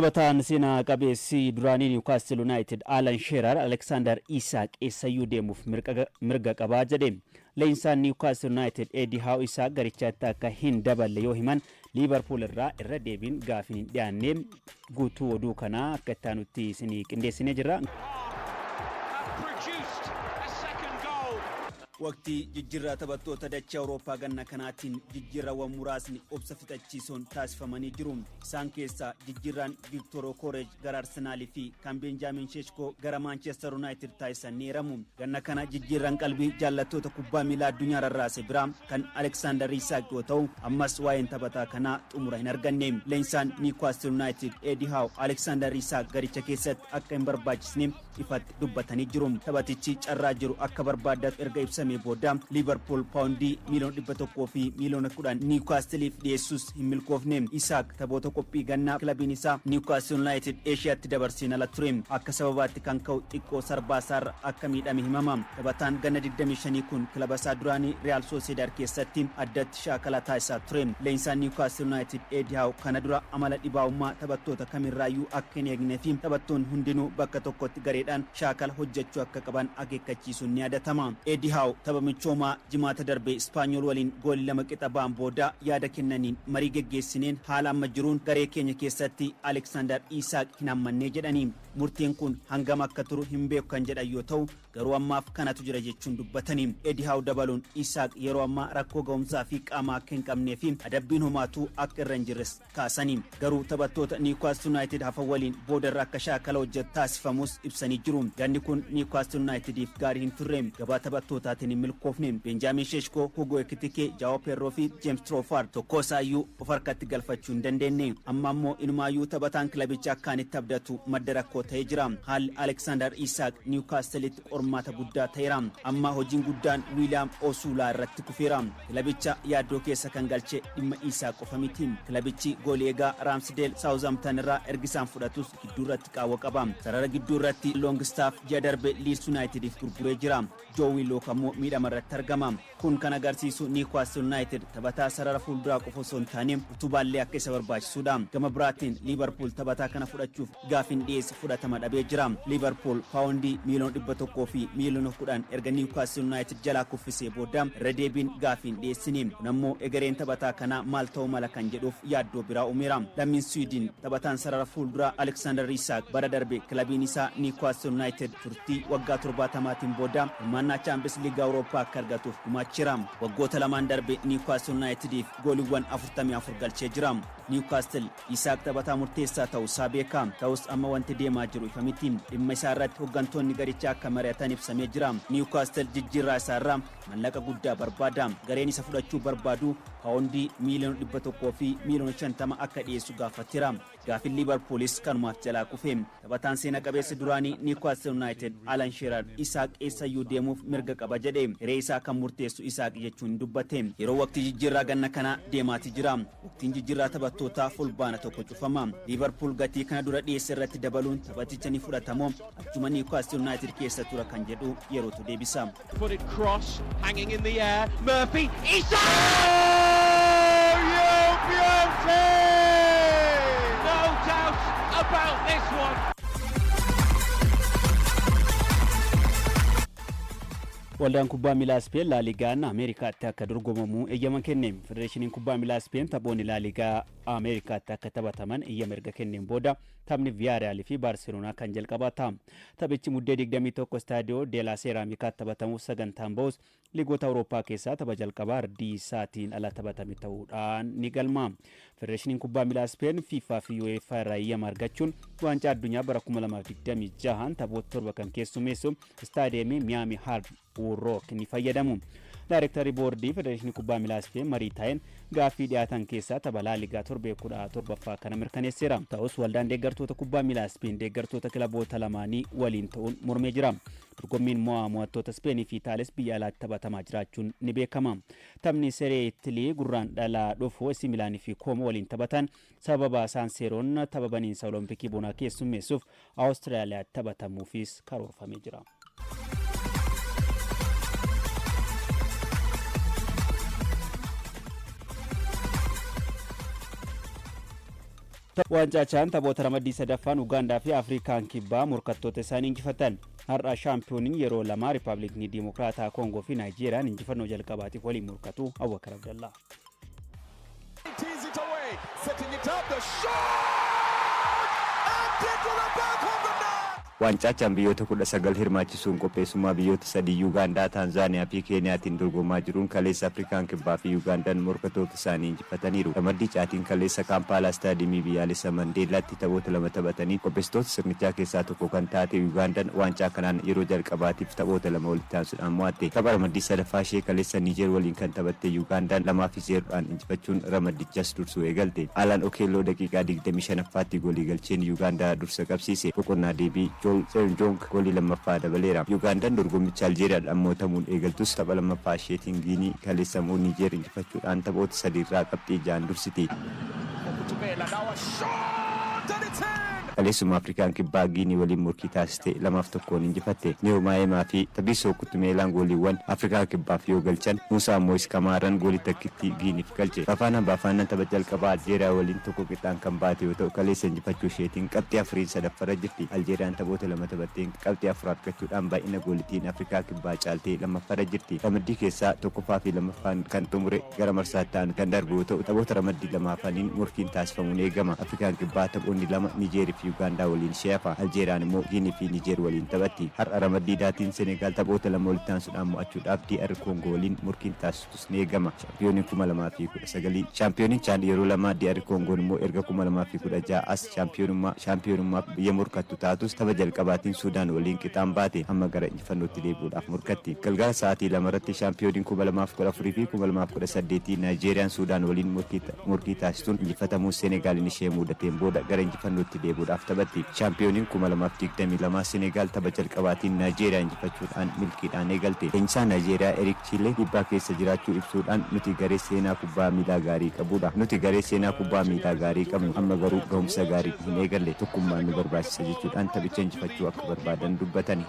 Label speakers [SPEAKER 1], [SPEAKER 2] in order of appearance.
[SPEAKER 1] Taphataan seenaa qabeessi duraanii Niwukaastil Yuunaayitid Alan Sheerar Aleksaandar Isaaq eessayyuu deemuuf mirga qabaa jedhe. Leenjisaan Niwukaastil Yuunaayitid Eedii Haaw Isaaq garichatti akka hin daballe yoo himan, Liivarpuul irraa irra deebiin gaafiin hin dhiyaanne. Guutuu oduu kanaa akka itti aanutti isinii qindeessinee jirra.
[SPEAKER 2] Waqtii jijjiirraa taphattoota dachee Awurooppaa ganna kanaatiin jijjiirrawwan muraasni obsa fixachiisoon taasifamanii jiru. Isaan keessaa jijjiirraan Viiktoor Okoreej gara Arsenaalii fi kan Beenjaamiin Sheeshkoo gara Maanchestar Yuunaayitid taasisan ni eeramu. Ganna kana jijjiirraan qalbii jaallattoota kubbaa miilaa addunyaa rarraase biraa kan Aleksaandar Isaak yoo ta'u, ammas waa'een taphataa kanaa xumura hin arganne. Leenjisaan Niwukaastil Yuunaayitid Eedii Haaw Aleksaandar Isaak garicha keessatti akka hin barbaachisne ifatti dubbatanii jiru. Taphatichi carraa jiru akka barbaaddatu erga ibsamee booda, Liivarpuul paawundii miiliyoona 100 fi miiliyoona 10 Niwukaastiliif dhiyeessus hin milkoofne. Isaak taphoota qophii gannaa kilabiin isaa Niwukaastil Yuunaayitid Eeshiyaatti dabarseen ala ture. Akka sababaatti kan ka'u xiqqoo sarbaasaarra akka miidhame himama. Taphataan ganna 25 kun kilaba isaa duraanii Riyaal Sooseedaad keessatti addatti shaakala taasisaa ture. Leenjisaan Niwukaastil Yuunaayitid Eedii Haaw kana dura amala dhibaa'ummaa taphattoota kamirraayyuu akka hin eegne fi taphattoonni hundinuu bakka tokkotti gareedhaan shaakala hojjechuu akka qaban akeekkachiisuun ni yaadatama. Eedii Haaw tapha michoomaa Jimaata darbe Ispaanyool waliin goolii 2 qixa ba'an booda yaada kennaniin, marii geggeessineen haala amma jiruun garee keenya keessatti Aleksaandar Isaaq hin hammannee jedhani. Murteen kun hangam akka turu hin beeku kan jedhan yoo ta'u, garuu ammaaf kanatu jira jechuun dubbatani. Eedii Haaw dabaluun Isaaq yeroo ammaa rakkoo ga'umsaa fi qaamaa akka hin qabnee fi adabbiin homaatuu akka irra hin jirres kaasani. Garuu taphattoota Niwukaastil Yuunaayitid hafan waliin boodarra akka shaakala hojjetu taasifamus ibsanii jiru. Ganni kun Niwukaastil Yuunaayitidiif gaarii hin turre. Gabaa taphattootaatiin hin milkoofne. Beenjaamiin Sheeshkoo, Hugoo Ekitikee, Jaawoo Peerroo fi Jeems Tiroofaard tokkoo isaayyuu of harkatti galfachuu hin dandeenne. Amma ammoo inumaayyuu taphataan kilabicha akkaan itti abdatu madda rakkoo ta'ee jira. Haalli Aleksaandar Isaaq Niwukaastilitti qormaata guddaa ta'eera. Amma hojiin guddaan Wiiliyaam Osuulaa irratti kufeera. Kilabicha yaaddoo keessa kan galche dhimma Isaaq qofa miti. Kilabichi goolii eegaa Raamsideel Saawuzhamptan irraa ergisaan fudhatus gidduu irratti qaawwa qaba. Sarara gidduu irratti Loongistaaf ji'a darbe Liids Yuunaayitidiif gurguree jira. Joo Wiilook ammoo miidhama irratti argama. Kun kan agarsiisu Niwukaastil Yuunaayitid taphataa sarara fuulduraa qofa osoo hin taane utubaallee akka isa barbaachisuudha. Gama biraatiin Liivarpuul taphataa kana fudhachuuf gaafiin dhiyeesse fudhatama dhabee jira. Liivarpuul paawundii miiliyoona 100 fi miiliyoona 10 erga Niwukaastil Yuunaayitid jalaa kuffisee booda irra deebiin gaafii hin dhiyeessine. Kun ammoo egereen taphataa kanaa maal ta'uu mala kan jedhuuf yaaddoo biraa uumeera. Lammiin Swiidin taphataan sarara fuulduraa Aleksaandar Isaak bara darbe kilabiin isaa Niwukaastil Yuunaayitid turtii waggaa 70n booda hirmaannaa Chaampiyeens Liigii Awurooppaa akka argatuuf gumaacheera. Waggoota lamaan darbe Niwukaastil Yuunaayitidiif gooliiwwan 44 galchee jira. Niwukaastil Isaak taphataa murteessaa ta'uu isaa beeka. Ta'us amma wanti deemaa jiru ifa miti. Dhimma isaa irratti hoggantoonni garichaa akka mari'atan ibsamee jira. Niwukaastil jijjiirraa isaa irraa mallaqa guddaa barbaada. Gareen isa fudhachuu barbaadu paawundii miiliyoona 100 fi miiliyoona 50 akka dhiyeessu gaafateera. Gaafin Liivarpuulis kanumaaf jalaa kufe. Taphataan seena qabeessi duraanii Niwukaastil Yuunaayitid Alan Sheerar Isaaq eessayyuu deemuuf mirga qaba jedhe. Hiree isaa kan murteessu Isaaq jechuun dubbate. Yeroo waqtii jijjiirraa ganna kanaa deemaati jira. Waqtiin jijjiirraa taphattootaa Fulbaana 1 cufama. Liivarpuul gatii kana dura dhiyeesse irratti dabaluun taphaticha ni fudhatamoo achuma Niwukaastil Yuunaayitid keessa tura kan jedhu yerootu deebisa.
[SPEAKER 3] Footed cross hanging in the air. Murphy. Isak! You beauty! No doubt about this one.
[SPEAKER 1] Waldaan kubbaa miilaa Speen Laaligaan Ameerikaatti akka dorgomamu eeyyama kenne. Federeeshiniin kubbaa miilaa Speen taphoonni Laaligaa Ameerikaatti akka taphataman eeyyama erga kenneen booda taphni Viyaariyaal fi Baarseloonaa kan jalqabaa ta'a. Taphichi Muddee 21 Istaadiyoo De La Seeraamikaatti taphatamuuf sagantaan ba'us, ligoota Awurooppaa keessaa tapha jalqabaa ardii isaatiin ala taphatame ta'uudhaan ni galmaa'a. Federeeshiniin Kubbaa Miilaa Ispeen FIFA fi UEFA irraa eeyyama argachuun Waancaa Addunyaa bara 2026n taphoota torba kan keessummeessu Istaadiyeemii Miyaamii Hard Rock ni fayyadamu. Daarektarri boordii Federeeshinii Kubbaa Miilaa Ispeen marii taa'een gaaffii dhiyaatan keessaa tapha Laa Ligaa torbee 17ffaa kana mirkaneesseera. Ta'us waldaan deeggartoota kubbaa miilaa Ispeen deeggartoota kilaboota lamaanii waliin ta'uun mormee jira. Dorgommiin mo'aa mo'attoota Ispeenii fi Itaaliis biyya alaatti taphatamaa jiraachuun ni beekama. Taphni Seree Itilii Gurraandhala dhufu AC Milaan fi Koomoo waliin taphatan sababa Saanseeroon tapha baniinsa Olompikii bonaa keessummeessuuf Awustiraaliyaatti taphatamuufis karoorfamee jira. Waancaa Chaan taphoota ramaddii sadaffaan Ugaandaa fi Afrikaan Kibbaa morkattoota isaanii injifatan. Har'a shaampiyooniin yeroo lama Riippaabilikni Dimokiraataa Koongoo fi Naayijeeriyaan injifannoo jalqabaatiif waliin morkatu. Abubakar Abdallaa.
[SPEAKER 4] Tees it away, setting it up, the shot! And into the back of the net!
[SPEAKER 5] Waancaa Chaan biyyoota 19 hirmaachisuun qopheessummaa biyyoota sadii, Yuugaandaa, Taanzaaniyaa fi Keeniyaatiin dorgomaa jiruun kaleessa Afrikaan Kibbaa fi Yuugaandaan morkattoota isaanii injifataniiru. Ramaddii Caatiin kaleessa Kaampaalaa, Istaadiyeemii Biyyaalessa Mandeellaatti taphoota lama taphatanii, qopheessitoota sirnichaa keessaa tokko kan taate Yuugaandaan waancaa kanaan yeroo jalqabaatiif taphoota lama walitti aansuudhaan mo'atte. Tapha ramaddii sadaffaa ishee kaleessa Niijeer waliin kan taphatte Yuugaandaan 2-0dhaan injifachuun ramaddichas dursuu eegalte. Alaan Okeelloo daqiiqaa 25ffaatti goolii galcheen Yuugaandaa dursa qabsiise. Boqonnaa deebii Jool Seenjoong goolii lammaffaa dabaleera. Yuugaandaan dorgommicha Aljeeriyaadhaan mo'atamuun eegaltus, tapha lammaffaa isheetiin Giinii, kaleessa immoo Niijeer injifachuudhaan taphoota sadiirraa qabxii ja'an dursiti.
[SPEAKER 4] Kutumela, now a shot! And it's in!
[SPEAKER 5] Kaleessuma Afrikaan Kibbaa Giinii waliin morkii taasiste 2-1n injifatte. Neo Maayemaa fi Tabiisoo Kutumeelaan gooliiwwan Afrikaa Kibbaaf yoo galchan, Muusaa Mooyis Kamaaran goolii takkitti Giiniif galche. Baafaanaan Baafaanaan tapha jalqabaa Aljeeriyaa waliin 1 qixaan kan baate yoo ta'u, kaleessa injifachuu isheetiin qabxii afuriin sadaffarra jirti. Aljeeriyaan taphoota lama taphatteen qabxii afur argachuudhaan baay'ina goolitiin Afrikaa Kibbaa caaltee lammaffarra jirti. Ramaddii keessaa tokkoffaa fi lammaffaan kan xumure gara marsaatti aanu kan darbu yoo ta'u, taphoota ramaddii lamaafaniin morkiin taasifamuun eegama. Afrikaan Kibbaa taphoonni lama Niijeerii fi Yuugaandaa waliin ishee hafa. Aljeeriyaan immoo Giinii fi Niijeer waliin taphatti. Har'a ramaddii Daatiin Senegaal taphoota lama walitti aansuudhaan mo'achuudhaaf DR Koongoo waliin morkiin taasistus ni eegama. Shaampiyooniin 2019, shaampiyooniin Chaan yeroo lama DR Koongoon immoo erga 2016 as shaampiyoonummaa biyya morkattu taatus, tapha jalqabaatiin Suudaan waliin qixaan baate, amma gara injifannootti deebi'uudhaaf morkatti. Galgala sa'aatii 2 irratti shaampiyooniin 2014 fi 2018 Naayijeeriyaan Suudaan waliin morkii taasisuun injifatamuu Senegaaliin ishee mudateen booda gara injifannootti deebi'uudhaaf taphatti. Shaampiyooniin 2022 Senegaal tapha jalqabaatiin Naayijeeriyaa injifachuudhaan milkiidhaan eegalte. Leenjisaan Naayijeeriyaa Erik Chilee dhiibbaa keessa jiraachuu ibsuudhaan, "Nuti garee seenaa kubbaa miilaa gaarii qabudha. Nuti garee seenaa kubbaa miilaa gaarii qabnu. Amma garuu gahumsa gaarii hin eegalle. Tokkummaan nu barbaachisa" jechuudhaan taphicha injifachuu akka barbaadan dubbatani.